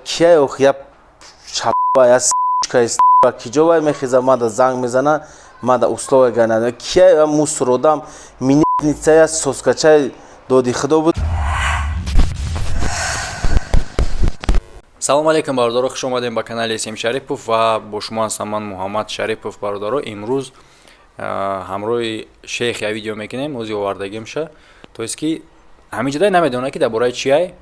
Кияй ох, я шаба, я с**чка, киҷо вай мехеза, мада занг мезана, мада условия гана. Кияй мусор одам, минетница, я соскачай доди худо буд. Салому алейкум, бародаро, хуш омадем ба канали Сем Шарипов ва бо шумо ҳастам ман, Муҳаммад Шарипов. Бародаро, имрӯз ҳамроҳи шейх я видео мекунем, ози овардагимша. То есть ки ҳамин ҷодай намедонад, ки дар бораи чиай,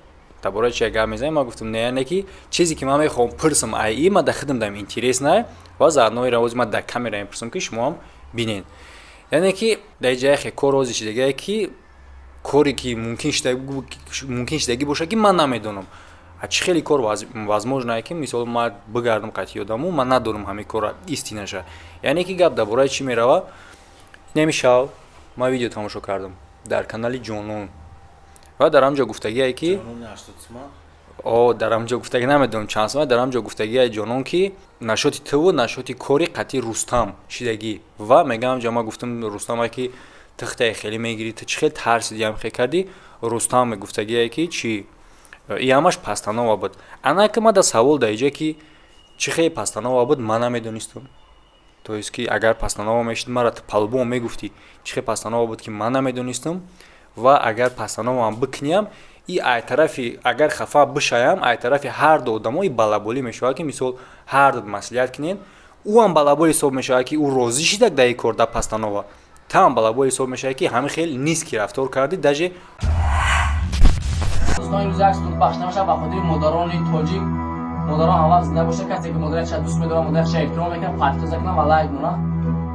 дар бораи чия гап мезанем. Ман гуфтам, не, яъне ки чизе ки ман мехоҳам пурсам, ай и ма да худам дам интересно ва заодно ира ози ма дар камера мепурсам, ки шумоам бинед. Яъне ки дар ҷая хе кор ози шидагие, ки коре ки мумкин шидагӣ бошад, ки ман намедонам. А чӣ хеле кор возможно, ки мисол ман бигардам қатъи одаму, ман надорам ҳамин кора истинаша. Яъне ки гап дар бораи чӣ мерава? Неми шав ман видео тамошо кардам дар канали Ҷонон ва дар ҳамҷо гуфтагие, ки о дар ҳамҷо гуфтаги, намедонам чанд сома, дар ҳамҷо гуфтагие Ҷонон, ки нашоти туву нашоти кори қатъи Рустам шидагӣ. Ва мегам ҷа ман гуфтам Рустама, ки тихтае хеле мегирӣ, ту чӣ хел тарсидиам хе кардӣ? Рустам гуфтагие, ки чӣ, и ҳамаш постанова буд. Анака ма да савол да иҷа, ки чӣ хел постанова буд, ман намедонистам. То есть ки агар постанова мешид, мара ту по-любому мегуфтӣ, чӣ хел постанова буд, ки ман намедонистам. Ва агар постановаам бикуниям, и ай тарафи агар хафа бишаям, ай тарафи ҳар ду одамо и балаболӣ мешавад, ки мисол ҳар ду маслиҳат кунед, ӯам балабол ҳисоб мешавад, ки ӯ розӣ шидак дар ин кор, дар постанова, таам балабол ҳисоб мешавад, ки ҳамин хел низкий рафтор кардӣ даже. Дӯстон, имрӯз як суруд бахшида мешавад ба хотири модарони тоҷик. Модарон ҳамвақт зинда бошад. Касе ки модарашро дӯст медорад, модарашро эҳтиром мекунад, подписаться кунад ва лайк монад.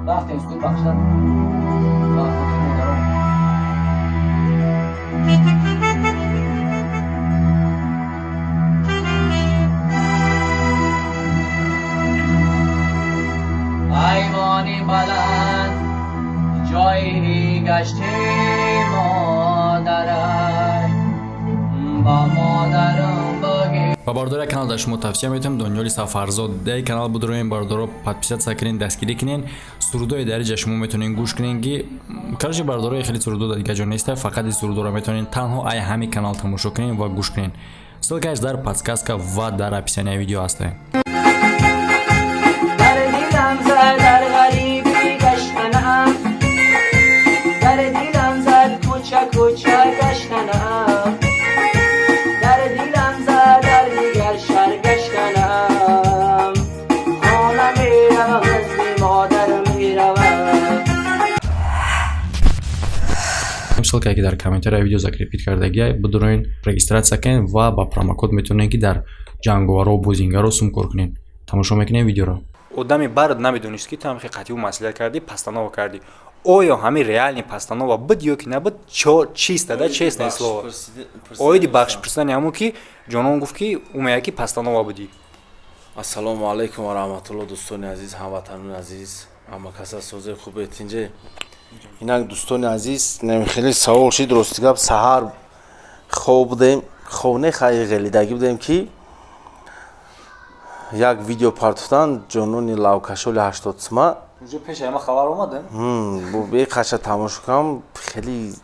Рафтем, суруд бахшида ба хотири модарон. Айвони баланд ҷои гашти модарай, ба модарам бигӣ. Ва бародари канал дар шумо тавсия метавонем Донёли Сафарзод дар канал будроем. Бародаро, подписаться кунен, дастгирӣ кунен. Сурудои дар иҷа шумо метавонен гӯш кунен, ки короче, бародарои, хеле сурудо дар дигар ҷо неста, фақат ин сурудоро метавонен танҳо ай ҳамин канал тамошо кунен ва гӯш кунен. Ссылкааш дар подсказка ва дар описанияи видео ҳастае. Дар дилам зад, дар ғарибӣ гаштанам, дар дилам зад, кӯча кӯча гаштанам, дар дилам зад, дар дигар шаҳр гаштанам. Хона меравам, назди модар меравам. Ссылкае ки дар комментарияи видео закрепить кардагия, бидуроин, регистрация кунед ва ба промокод метавонед, ки дар ҷанговаро, бозингаро сум кор кунед. Тамошо мекунем видеоро. Одами бард намедонист, ки ту ҳам хе қатъи ӯ маслиҳат кардӣ, постанова кардӣ. Оё ҳамин реальный постанова буд ё ки набуд? Чисто да, честное слово, оиди бахш пурсидани ҳамун, ки Ҷонон гуфт, ки ӯ мегӯяд, ки постанова будӣ. Ассалому алайкум ва раҳматулло, дӯстони азиз, ҳамватанони азиз, ҳама каса созе хубе, тинҷе. Инак, дӯстони азиз, хеле савол шид. Рости гап, саҳар хоб будем, хоб не, хай, ғелидагӣ будем, ки як видео партофтан Ҷонони лавкашоли 80 сима. Уже пеша ама хабар омада. Беқаша тамошо кардам, хеле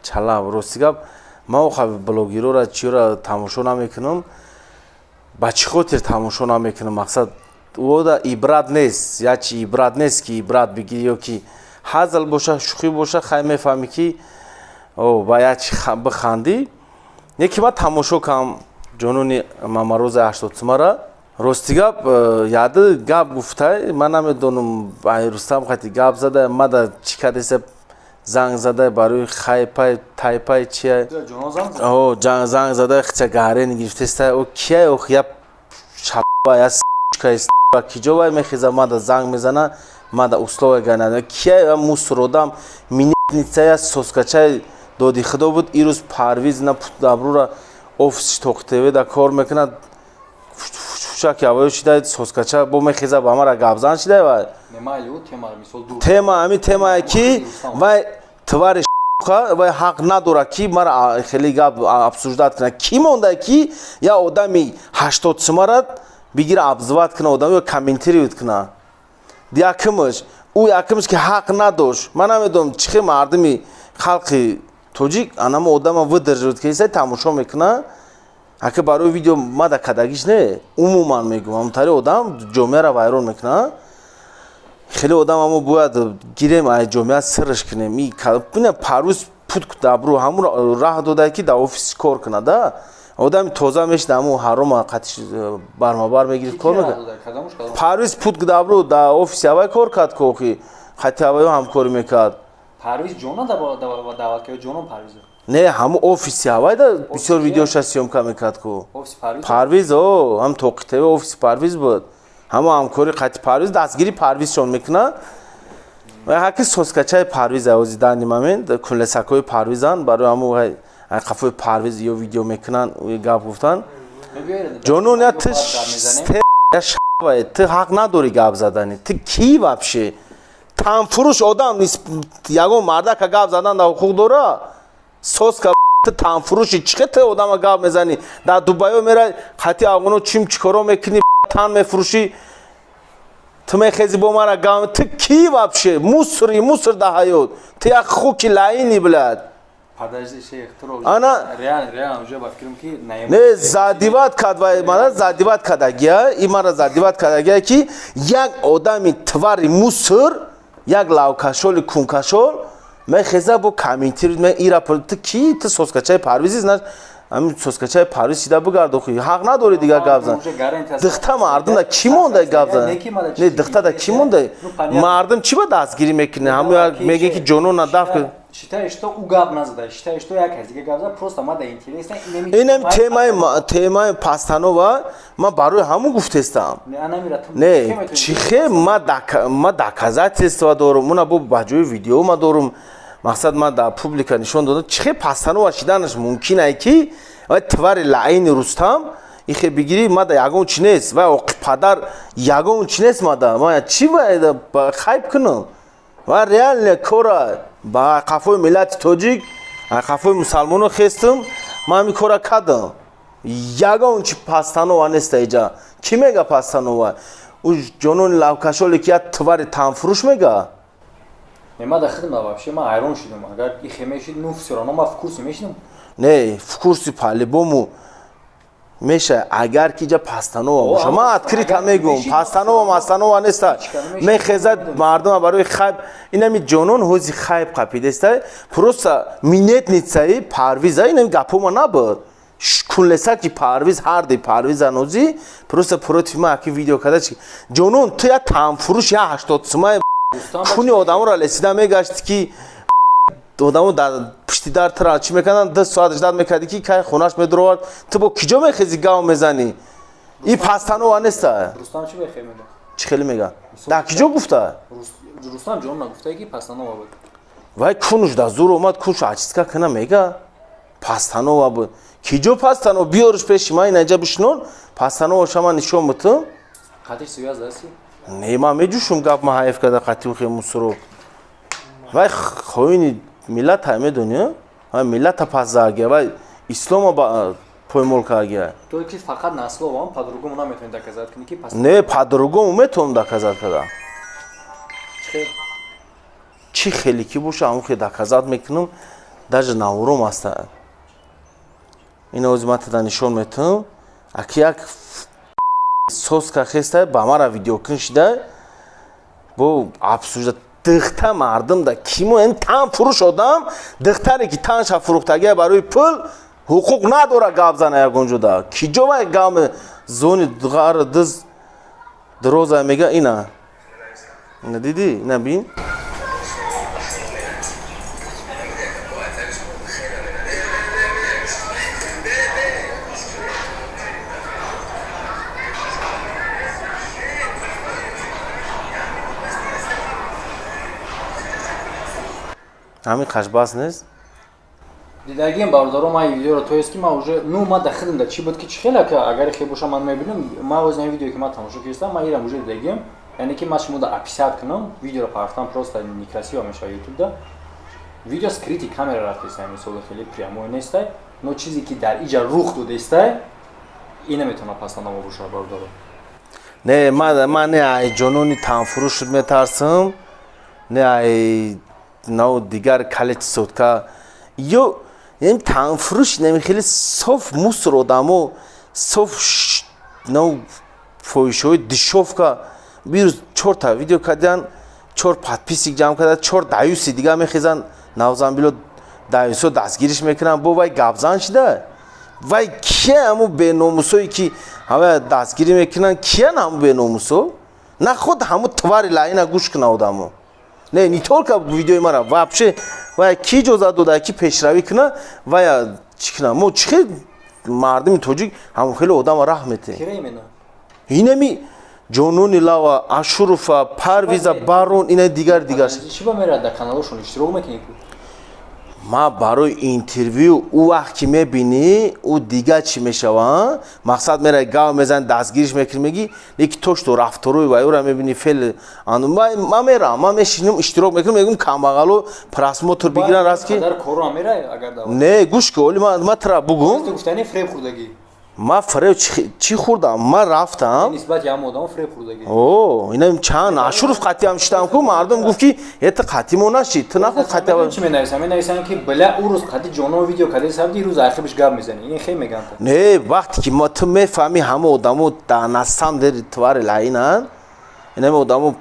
чалав. Рости гап, ман оха блогерора, чиёра тамошо намекунам. Ба чӣ хотир тамошо намекунам? Мақсад, ода ибрат нест, як чи ибрат нест, ки ибрат бигирӣ, ё ки ҳазл боша, шӯхӣ боша, хай, мефаҳмӣ, ки ба як чи бихандӣ. Не ки ман тамошо кардам Ҷонони Мамарозаи 80 сумара. Рости гап, яды гап гуфтай, ман намедонам, ай Рустам қати гап зада, мада чӣ кардеса, занг зада барои хайпай тайпай чия, занг зада, хича гарен гирифтеста. О кияй ох, я шаба, я с**чка, киҷо вай мехеза, мада занг мезана, мада условия гана. Кияй мусор одам, минетница, я соскачай доди худо буд. Ирӯз Парвиз на дабрура офиси Тоқтв да кор мекунад, шаки авоё шида, соскача бо мехеза, ба мара гапзан шида. Вай тема, ҳамин темае, ки вай твари вай ҳақ надорад, ки мара хеле гап обсуждать кунад. Кӣ монда, ки я одами 80 сумара бигира, обзывать кунад одам ё комментировать кунад? Якумаш ӯ, якумаш ки ҳақ надошт. Ман намедонам, чӣ хел мардуми халқи тоҷик анамо одама выдерживает, ки тамошо мекунад. Ака барои видео мада кадагиш не, умуман мегӯм, ҳамтари одам ҷомеаро вайрон мекунад. Хеле одам амо бояд гирем, ай ҷомеа сирш кунем. Ина Парвиз пут дабру ҳамун раҳ додае, ки дар офис кор кунад, да? Одами тоза мешид, ҳамун ҳарома қатиш бармабар мегирифт, кор мекард. Парвиз пут дабру дар офиси авай кор кард, кохи хати авайо ҳамкорӣ мекард. Парвиз ҷонон даъват кард, ҷонон Парвиз? Не, ҳамун офиси авай да бисёр видеоша съёмка мекард ку. Парвиз, о, ҳам Тоқи ТВ офиси Парвиз буд. Ҳамон ҳамкори қати Парвиз, дастгири Парвизшон мекунад. Ҳаки соскачаи Парвиз ози данный момент кунлесакҳои Парвизанд, барои ҳамун қафои Парвиз ё видео мекунанд, гап гуфтан. Ҷонон, я ту ту ҳақ надорӣ гап задани. Ту кӣ вообще? Танфурӯш одам ягон мардака гап задан дар ҳуқуқ дора? Соска, ту танфурӯши, чӣ хел ту одама гап мезанӣ? Дар Дубайо мерай, хати афғоно чим чикоро мекунӣ, тан мефурӯшӣ, ту мехези бо мара гап. Ту кӣ вообще? Мусори, мусор дар ҳаёт. Ту як хуки лаини, блядь. Подожди, шейх, туро ана реально, реально уже ба фикрам, ки не задевать кард, вай мара задевать кардагия, и мара задевать кардагия, ки як одами твари мусор, як лавкашоли кункашол мехеза бо комментир ира. Ту кӣ? Ту соскачаи Парвизи, знаешь, ҳамин соскачаи Парвиз шида бигард, охи ҳақ надорӣ дигар гап зан. Дихта мардумда кӣ монда гап зан? Не, дихтада кӣ монда? Мардум чӣ ба дастгирӣ мекунӣ? Ҳамун мегӯяд, ки ҷонона даф. Считаешь, что ӯ гап назада, считаешь, что як кас дига гап зад, просто мада интересно. Инам темаи постанова, ман барои ҳамун гуфтестам. Не, чӣ хел ма доказательства дорум, уна бо ба ҷои видео ма дорум. Мақсад, ман дар публика нишон додам, чӣ хел постанова шиданаш мумкин ай, ки вай твари лаини Рустам ихе бигирӣ, мада ягон чи нест, вай оқи падар ягон чи нест, мада ма чӣ вай хайб кунам? Ва реально кора ба қафои миллати тоҷик, қафои мусалмоно хестам, ман ҳамин кора кардам. Ягон чи постанова нест иҷа. Кӣ мега постанова? Ӯ ҷонони лавкашоле, ки як твари танфурӯш мега. Не, ма да хидм вообще ма ҳайрон шудам. Агар ихе мешид, ну всё равно ма в курсе мешидам. Не, в курсе по-любому меша, агар ки ҷа постанова боша. Ман открыто мегӯм, постанова мастанова неста. Мехезад мардума барои хайб. Инами ҷонон ҳози хайб қапидеста, просто минетницаи Парвиза. Инами гапома набуд, кунлесаки Парвиз, ҳарди Парвиза нози просто против ма аки видео карда. Чи ҷонон, ту я танфурӯш, я 80 сумаи куни одаморо лесида мегашти, ки одамо дар пушти дар тра чӣ мекарданд, 2 соат ждать мекардӣ, ки кай хонаш медуровард. Ту бо киҷо мехези, гав мезанӣ? И постанова неста. Рустам чӣ бехе мега? Чӣ хеле мега? Дар киҷо гуфта? Рустам ҷон нагуфта, ки постанова буд. Вай кунуш да зур омад, кунш очистка кана, мега постанова буд. Киҷо постанова? Биёрш пеши ман, инаҷа бишинон, постанова шама нишон бутум. Қатиш связь дасти? Не, ман меҷӯшум гап, ма ҳайф карда қатиухе мусуро. Вай хоини миллат ҳай, медонӣ, вай миллата пас заагия, вай ислома поймол кардагия. То ки фақат на слово, по-другому наметавонӣ доказать кунӣ, ки пас? Не, по-другому метавонам доказать карда. Чӣ хеле ки боша, ҳамон хел доказать мекунам, даже навором аста. Ина ози ман тада нишон метавам, аки як соска хеста ба мара видеокун шида бо обсуждать. Дихта мардум да кимо ин тан фурӯш одам, дихтаре ки танша фурӯхтагия барои пул, ҳуқуқ надора гап зана ягон ҷода. Киҷо вай гап зони ғар диз дироза мега? Ина, ина дидӣ, ина бин. Ҳамин қашбас нест. Дидагим, бародаро, ман видеоро, то есть ки ман уже, ну, ман да хидм да чӣ буд, ки чӣ хеле, агар хел боша, ман мебинам. Ман оз ин видео, ки ман тамошо кардам, ман ирам уже дидагим, яъне ки ман шумо да описать кунам, видеоро партам просто некрасиво мешава ютуб да. Видео скрытый камера рафтеста, мисол, хеле прямой нестай, но чизе ки дар иҷа рух додестай, ин наметавона постанова боша, бародаро. Не, ман не ай ҷонони танфурӯш шуд метарсам, не ай нав дигар калечи сотка ё Танфурӯш нами хеле соф мусор одамо, соф нав фоҳишаҳои дешёвка. Бирӯз чорта видео кардиян, чор подписчик ҷамъ карда, чор даюси дига мехезанд, навзамбило даюсо дастгириш мекунанд. Бо вай гапзан шида, вай кия? Ҳаму беномусое ки ҳама дастгирӣ мекунанд, киян ҳаму беномусо? На худ ҳаму твари лаина гӯш куна одамо. Не только видеои мара, вообще вай ки иҷозат дода ки пешравӣ куна? Вая чӣ куна? Мо чӣ хел мардуми тоҷик ҳамон хеле одама раҳ метем? Инами Ҷонони Лава, Ашурова, Парвиза, Барон, ина дигар дигар. Чӣ ба мерад, дар каналошон иштирок мекунӣ? Ма барои интервю ӯ вақт ки мебинӣ, ӯ дига чӣ мешава. Мақсад, мера гав мезани, дастгириш мекунӣ, мегӣ, леки то что рафторои вайёра мебинӣ, фел. Ма мерам, ма мешинам, иштирок мекунам, мегӯм, камбағало просмотр бигиран, раст ки не. Гӯш ки, оли ма тра бугум. Ма фреб чӣ хӯрдам? Ма рафтам. О, инам чанд Ашуров қатиам шитам ку, мардум гуфт ки это қатӣ мо нашид, ту нахӯ қатӣ. Чӣ менависам? Менависам ки бля, ӯ рӯз қатӣ ҷоно видео кадаи сабди, рӯз архивш гап мезанӣ, ин хел меган. Не, вақте ки ма ту мефаҳмӣ, ҳама одамо дар на самом деле твари лаинанд, инами одамо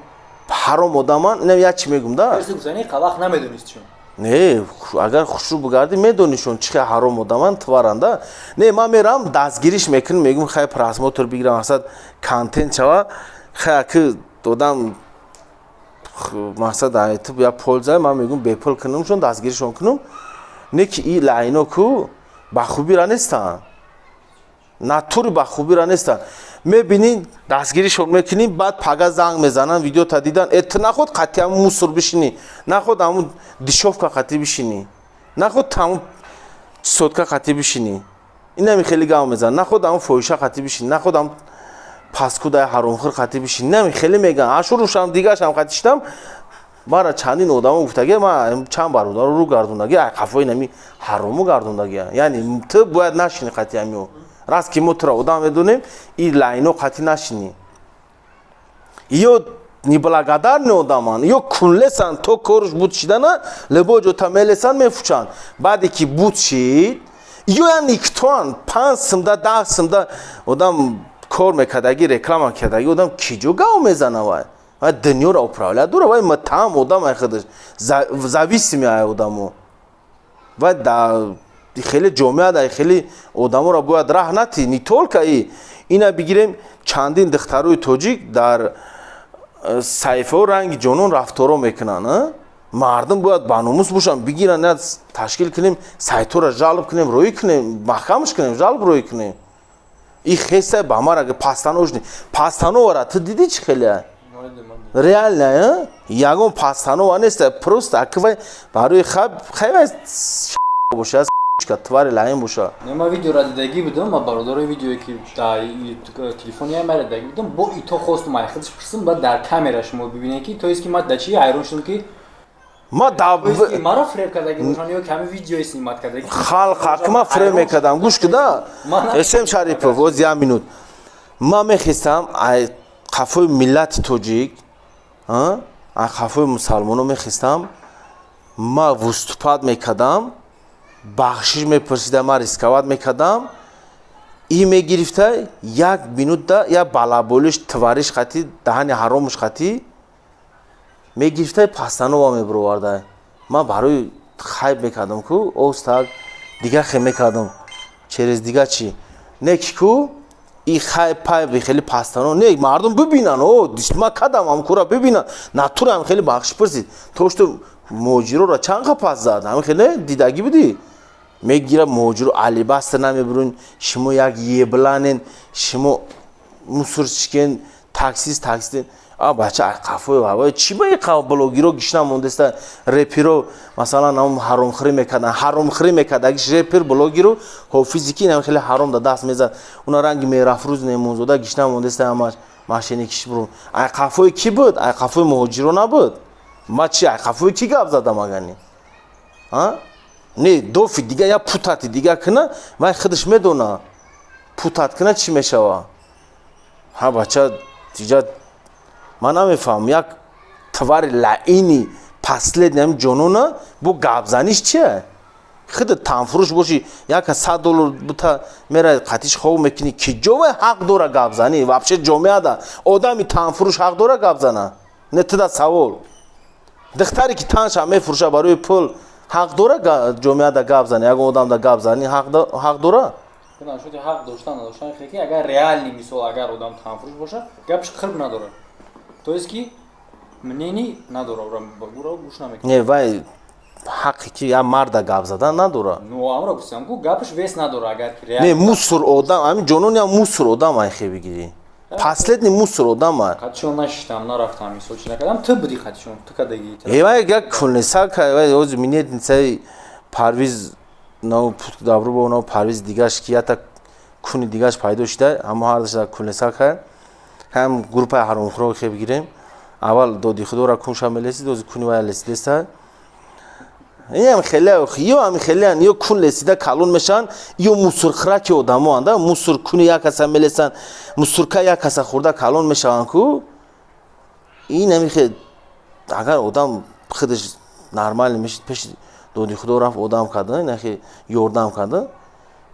ҳаром одаманд. Инам як чӣ мегум да. Вақт намедонист чун. Не, агар хушрӯ бугардӣ, медонишон чӣ хел ҳаром одаманд, тваранда. Не, ман мерам, дастгириш мекунам, мегӯм, хай, просмотр бигирам, мақсад, контент шава. Хай, аки одам, мақсад, ту я польза, ман мегӯм, бепул кунамшон, дастгиришон кунам. Не ки и лайно ку ба хубира нестанд, натури ба хубира нестанд. Мебинӣ, дастгиришон мекунӣ, баъд пага занг мезананд, видеота дидан: «Э, ту наход қатъи ҳамун мусор бишинӣ, наход ҳамун дешёвка қатъи бишинӣ, наход ҳамун сотка қатъи бишинӣ». Инами хеле гав мезанад: «Наход ҳамун фоҳиша қатъи бишинӣ, наход ҳамун паскудаи ҳаромхӯр қатъи бишинӣ». Инами хеле мегӯянд. Ашурушам, дигаршам қатъи шидам, мара чандин одамо гуфтаги, ма чанд бародаро рӯ гардондаги, ай қафои нами ҳарому гардондаги. Яъне ту бояд нашинӣ қатъи ҳамио, раст ки мо тура одам медонем, и лайно қатъи нашинӣ. Ё неблагодарный одаманд, ё кунлесанд. То корш буд шидана, лебо ҷота мелесанд, мефучанд. Баъде ки буд шид, ё я никтоанд. 5 сумда, 10 сумда одам кор мекардаги, реклама кардаги одам киҷо гав мезана? Вай дунёро управлять дора, вай муттаҳам одам, ай худаш зависимый ай одамо. Вай да хеле ҷомеа, дар хеле одаморо бояд раҳ натӣ. Не только и ина бигирем, чандин духтарои тоҷик дар саҳифаҳо ранги ҷонон рафторо мекунанд. Мардум бояд баномус бошанд, бигиранд, ташкил кунем, сайтҳоро жалб кунем, роӣ кунем, маҳкамаш кунем, жалб роӣ кунем. И хеста ба мара пастаношни пастановара ту дидӣ, чӣ хеле реально ягон пастанова нест. Просто аквай барои хай боша, твари лаин боша. Ма видеора дидагӣ будам, ма бародарои видеое ки дар телефони мара дидагӣ будам, бо ито хостум ай худаш пурсим, баъд дар камера шумо бибинед ки то есть ки ма да чи ҳайрон шудам ки ма маро фреб кардаги бошанд ё ками видеои снимать кардаги. Халқ ак ма фреб мекардам. Гӯш куда, Эсем Шарипов, оз як минут. Ма мехестам ай қафои миллати тоҷик, ай қафои мусалмоно мехестам, ма выступать мекардам, бахшиш мепурсидам, ма рисковать мекардам. И мегирифта, як минутда як балаболиш, твариш қатӣ, даҳани ҳаромуш қатӣ мегирифта, пастанова мебуроварда. Ман барои хайб мекардам ку, остак дигар хе мекардам, через дигар чӣ не ки ку и хайб пайб хеле пастанов не, мардум бибинан, о, ма кадам ҳам кура бибинан, натурам хеле бахшиш пурсид. То что муҳоҷироро чанд қа пас зад, ҳами хеле дидагӣ будӣ, мегира муҳоҷиро алибаста намебурун. Шумо як ебланен, шумо мусорчикен, таксист, таксист. А бача, қафои ҳавои чӣ ба қа блогеро гишна мондаста, реперо масалан ҳам ҳаромхӯрӣ мекардан, ҳаромхӯрӣ мекард. Агиш репер, блогеру ҳофизи ки инам хеле ҳаром да даст мезад, уна ранги Меҳрафрӯз Немонзода гишна мондаста, ҳамаш машиникиш бурун. Ай қафои кӣ буд? Ай қафои муҳоҷиро набуд. Ма чи, ай қафои кӣ гап задам? Агани не дофи дига я путати дига кина, вай худаш медона, путать кина чӣ мешава. Ҳа бача, тиҷа ман намефаҳмам, як твари лаини последний ҳами ҷонона бо гапзаниш чия? Худат танфурӯш бошӣ, яка $100 бута мера қатиш хоб мекунӣ, ки ҷо ҳақ дора гап занӣ? Вообще ҷомеада одами танфурӯш ҳақ дора гап зана? Не, туда савол. Духтаре ки танша мефурӯша барои пул, ҳақ дора ҷомеада гап зани? Ягон одамда гап зани ҳақ дора? Ҳақ доштан надоштан, ки агар реальный мисол, агар одам танфурӯш боша, гапш қирб надорад, то есть ки мнение надора, ура гӯш намекунад. Не, вай ҳаққе ки як марда гап задан надора. Ну, амро гуфтам ку, гапш вес надора, агар ки Не, мусор одам, ҳамин ҷонониам мусор одам, айхе бигирӣ, последний мусор одам. Қатишон нашиштам, нарафтам, мисол, чи накардам, ту буди қатишон, ту кадаги. Вай як кулнесака, вай ози минетницаи Парвиз нав добро бо нав Парвиз дигаш, ки ята куни дигаш пайдо шуда, ҳамо ҳардаш кулнесака, ҳам группаи ҳаромхӯро хе бигирем. Аввал доди худора кунша мелесид, ози куни вая лесидеста. Ям хеле ё ҳами хелеан, ё кун лесида калон мешаванд, ё мусорхӯраки одамоанда, мусор куни як каса мелесанд, мусорка як каса хӯрда калон мешаванд ку. Ин ҳами агар одам худаш нормально мешид, пеши доди худо рафт, одам карда, инахи ёрдам карда,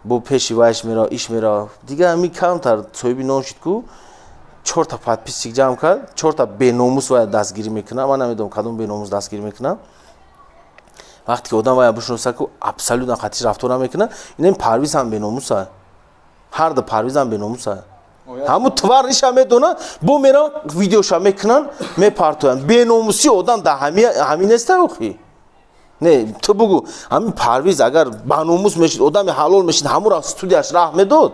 бо пеши вайш мера, иш мера, дига ҳами камтар соҳиби нон шид ку, чорта подписчик ҷамъ кард, чорта беномус вая дастгирӣ мекунад. Ман намедонам, кадом беномус дастгирӣ мекунад. Вақте ки одам вая бишноса ку, абсолютно қатиш рафтор намекунад. Инам Парвиз ҳам беномуса, ҳарду Парвиз ҳам беномуса, ҳамун твариша медона, бо меран видеоша мекунанд, мепартоянд. Беномусӣ одам дар ҳамин неста охи. Не, ту бугӯ, ҳамин Парвиз агар баномус мешид, одами ҳалол мешид, ҳамура студияш раҳ медод?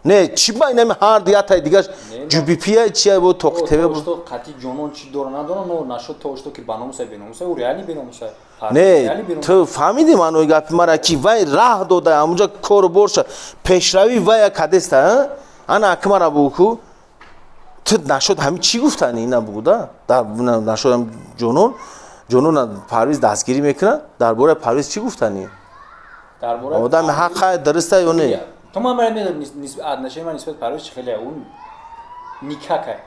Не, чӣ ба инами ҳарду ятай дигаш ҷубипия чия бо тоқтебе? Қати ҷонон чӣ дора надора, но нашуд то что ки баномуса, беномуса, ӯ реально беномуса. Не, ту фаҳмидӣ маънои гапи мара, ки вай раҳ дода, ҳамунҷа кору борша, пешравӣ вая кадеста. Ана аки мара бугӯ ку, ту нашуд ҳамин чӣ гуфтани ина бугӯ да, дар нашуд ҷонон, ҷонона Парвиз дастгирӣ мекунад, дар бораи Парвиз чӣ гуфтани? Одами ҳаққа дуруста ё не? То ман барои медонам отношение ман нисбат Парвиз чӣ хеле, он никакай.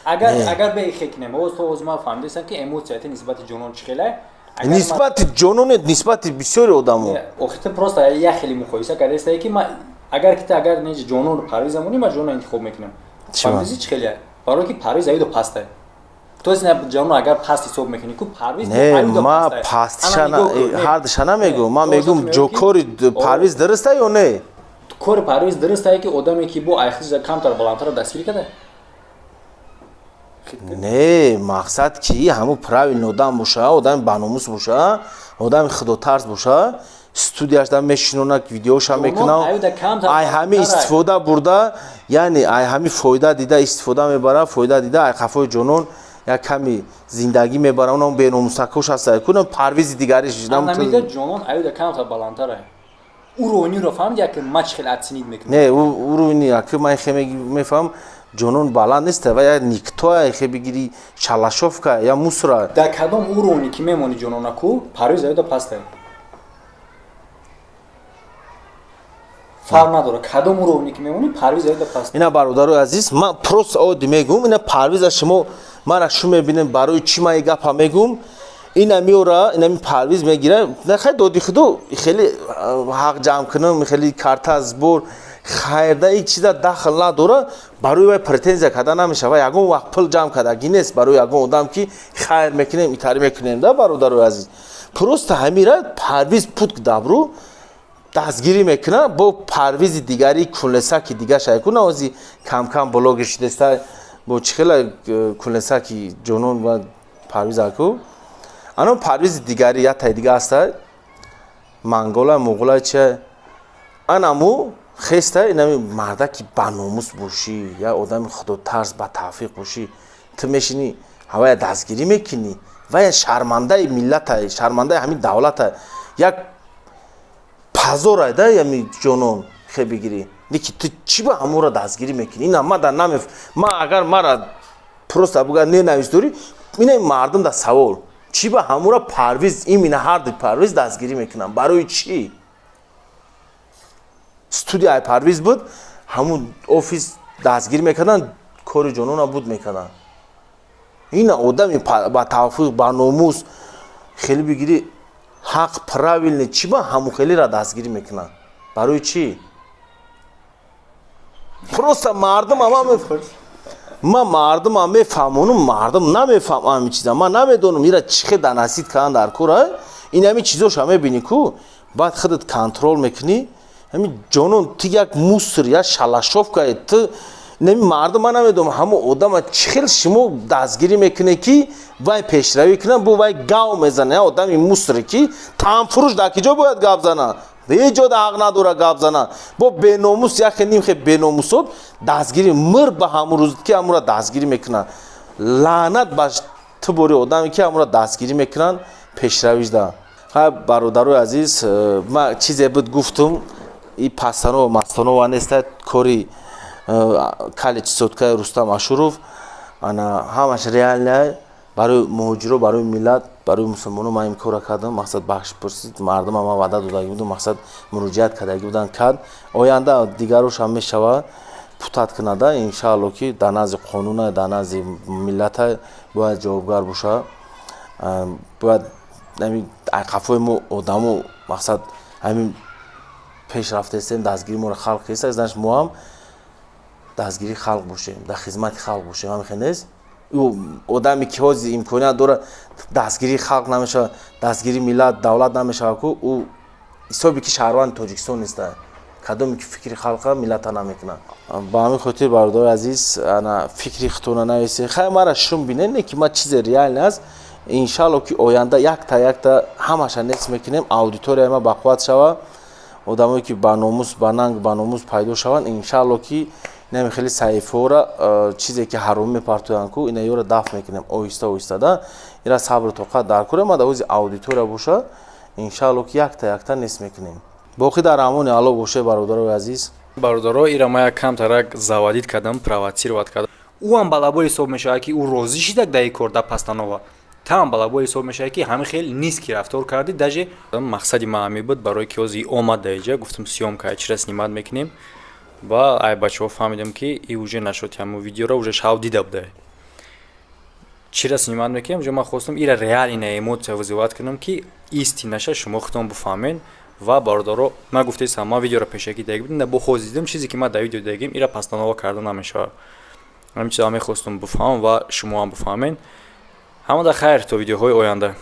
Агар бе кунем, оз то оз ман фаҳмидастам, ки эмоцияти нисбати ҷонон чӣ хеле. Нисбати ҷононе, нисбати бисёри одамо. Охи, ту просто як хеле муқоиса кардастае, ки ман агар ки ту агар неҷ ҷонон Парвиз амонӣ, ман ҷонон интихоб мекунам. Фаҳмидиси чӣ хеле? Барои ки Парвиз аюдо пастай. То есть ҷонон агар паст ҳисоб мекунӣ ку, Парвиз. Не, ма пастиша ҳардуша намегӯм, ман мегӯм, ҷо кори Парвиз дуруста ё не? Кори Парвиз дурустае, ки одаме ки бо айхиз камтар баландтара дастгирӣ карда. Не, мақсад ки ҳамун правильный одам боша, одами баномус боша, одами худотарс боша, студияшда мешинонад, видеоша мекунад, ай ҳами истифода бурда, яъне ай ҳами фоида дида истифода мебара, фоида дида ай қафои ҷонон як ками зиндагӣ мебара, онам беномусакош ҳаста, кунам Парвизи дигариш. Ҷонон аюда камтар баландтара, уровниро фаҳмид, як ма чӣ хеле оценить мекунам. Не, уровни аки ман хе мефаҳмам, ҷонон баланд нест, ва я никто, хе бигири, шалашовка я мусора. Дар кадом уровни ки мемони ҷононаку, Парвиз аюда пастай, фарқ надорад, кадом уровни ки мемонӣ, Парвиз аюда паст. Ина, бародарои азиз, ман просто оддӣ мегӯм, ина Парвиза шумо мара шу мебинем, барои чӣ ман и гапа мегӯм? Ина меора, инами Парвиз мегира, нахай доди худо хеле ҳақ ҷамъ кунам, хеле карта сбор хайрда, ин чиза дахл надора, барои вай претензия карда намешава. Ягон вақт пул ҷамъ кардагӣ нест барои ягон одам, ки хайр мекунем, итарӣ мекунем да. Бародарои азиз, просто ҳамира Парвиз пут добро дастгирӣ мекунад бо Парвизи дигари, кунлесаки дигаша куна, ози камкам блогер шидеста, бо чӣ хела кунлесаки ҷонон ва Парвиз аку, ано Парвизи дигари ятай дига аста, мангола муғула чи, анаму хеста. Инами мардаки баномус бошӣ, я одами худотарс, ба тавфиқ бошӣ, ту мешинӣ ҳавая дастгирӣ мекунӣ? Вая шармандаи миллата, шармандаи ҳамин давлата, як пазора да ями ҷонон, хе бигирӣ, леки ту чӣ ба ҳамонро дастгирӣ мекунӣ? Ина ма да намеф, ма агар мара просто буга ненавис дорӣ, ина мардум да савол: чӣ ба ҳамура Парвиз, имина ҳарду Парвиз дастгирӣ мекунам? Барои чӣ? Студияи Парвиз буд, ҳамун офис дастгирӣ мекарданд, кори ҷонона буд мекарданд. Ина одами ба тавфиқ, ба номус. Хеле бигирӣ, ҳақ, правильный чӣ ба ҳамун хелира дастгирӣ мекунанд? Барои чӣ? Просто мардум ама, ман мардумам мефаҳмонум, мардум намефаҳмам ҳамин чиза. Ман намедонам, ира чӣ хел доносить кардан дар кора. Ин ҳамин чизоша мебинӣ ку, баъд худат контроль мекунӣ. Ҳамин ҷонон, ту як мусор, як шалашовка е ту. Нами мардум, ман намедонам, ҳамон одама чӣ хел шумо дастгирӣ мекунед, ки вай пешравӣ кунад, бо вай гав мезана. Одами мусоре, ки танфурӯш, дар ки ҷо бояд гап зана? Ҳеҷ ҷо ҳақ надора гап зана. Бо беномус, яхе нимхе беномусот дастгирӣ. Мир ба ҳамун рӯз, ки ҳамура дастгирӣ мекунанд. Лаънат ба ту бори одаме, ки ҳамура дастгирӣ мекунанд пешравишда. Ха, бародарои азиз, ман чизе буд, гуфтум. И постанова мастанова неста, кори кали чесоткаи Рустам Ашуров. Ана ҳамаш реальный. Барои муҳоҷиро, барои миллат, барои мусулмоно ман ин кора кардам. Мақсад, бахш пурсид мардум, ман ваъда додагӣ будам, мақсад, муроҷиат кардагӣ буданд, кард. Оянда дигарошам мешавад, путат кунада, иншаалло, ки дар назди қонуна, дар назди миллата бояд ҷавобгар боша. Бояд қафои мо одамо, мақсад, ҳамин пеш рафтаистем, дастгири моро халқ киста, значит, мо ҳам дастгирии халқ бошем, дар хизмати халқ бошем. Ҳамин нест? Одаме, ки ҳозир имконият дорад, дастгирии халқ намешавад, дастгирии миллат, давлат намешавад ку, ӯ ҳисоби ки шаҳрванди Тоҷикистон неста. Кадоме ки фикри халқа, миллата намекунад. Ба ҳамин хотир, бародари азиз, ана фикри худтона нависед. Хай, мара шум бинед, не ки ма чизе реально аст. Иншалло, ки оянда якта якта ҳамаша нест мекунем. Аудиторияи ма бақувват шава, одамое ки ба номус, ба нанг, ба номус пайдо шаванд. Иншалло, ки инами хеле саҳифаҳора, чизе ки ҳаромӣ мепартоянд ку, ина ёро дафт мекунем оҳиста оҳиста да. Ира сабру тоқат дар кора. Ма дар ҳози аудитория боша, иншалло, ки якта якта нест мекунем. Боқӣ дар амони Алло боше, бародарои азиз. Бародаро, ира ма як камтарак заводить кардам, провоцировать кардам. Ӯ ҳам балабол ҳисоб мешавад, ки ӯ розӣ шидак дар ин кор, дар постанова. Таам балабол ҳисоб мешавад, ки ҳамин хел низкий рафтор кардӣ. Даже мақсади ман ҳамин буд, барое ки ҳозир омад дар иҷа, гуфтам, съёмка чира снимать мекунем. Ва ай бачаҳо фаҳмидем, ки и уже нашуд, ҳамун видеоро уже шав дида буда. Чира снимать мекунем уже? Ман хостам ира реальная эмоция вызывать кунам, ки истинаша шумо худтон бифаҳмед. Ва бародаро, ман гуфтаистам, ман видеоро пешакӣ даги будам, бо хоз дидам, чизе ки ман дар видео дагим, ира постанова карда намешавад. Ҳамин чиза мехостум бифаҳмам ва шумо ҳам бифаҳмед. Ҳамада хайр, то видеоҳои оянда.